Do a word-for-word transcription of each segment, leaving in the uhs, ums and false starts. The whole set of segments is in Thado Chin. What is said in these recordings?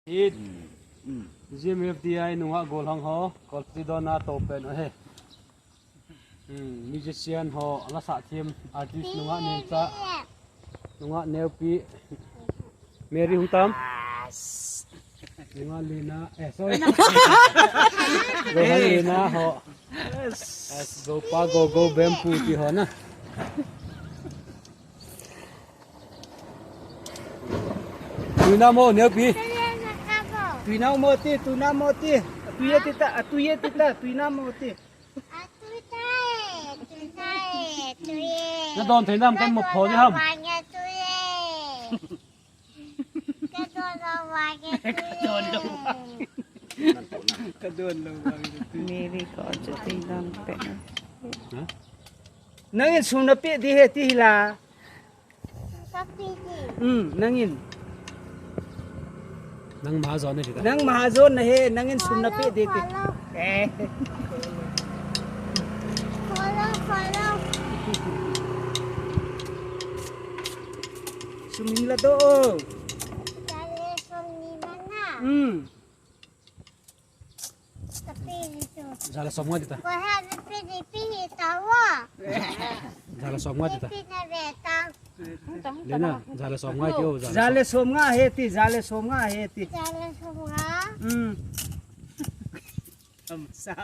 Hit. Hmm. G M F D I nungah gollhang ho, Kolkata dona to pen ahi. Hmm, musician ho, la sa team, artist nungah nungcha, nungah neupi, Mary hung tam. Nungah Lina, eh, sorry. Gollhang Lina ho. Yes. As go pa go go bem pu ti ho na. Tuina mo, neupi. Tuina mo ti, tuina mo ti. Tuye ti ta, a tuye ti ta, tuina mo ti. Na don thei nam kan mo pho di ham. Ka don lo vang e. Ka don lo vang e. Mary ko chu ti don pe. Ha? Nangin sum na pe di he ti hila. Ka pe di. Hmm, nangin. Nang mahajon na kita. Nang mahajon na he, nangin sum na pe di ti. Follow, follow. Eh. Follow, follow. Sum hing la do. Jale som ni mana. Hmm. Tapi itu. Jale som nga di ta. Ko ha ni pi ni pi ni ta wa. Jale som nga di ta. Pi na be ta. Lena, jale som nga kyo, jale som. Jale som nga he ti, jale som nga he ti. Jale som nga. Hmm.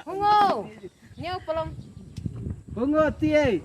Hungo. Neo polong. Hungo ti e.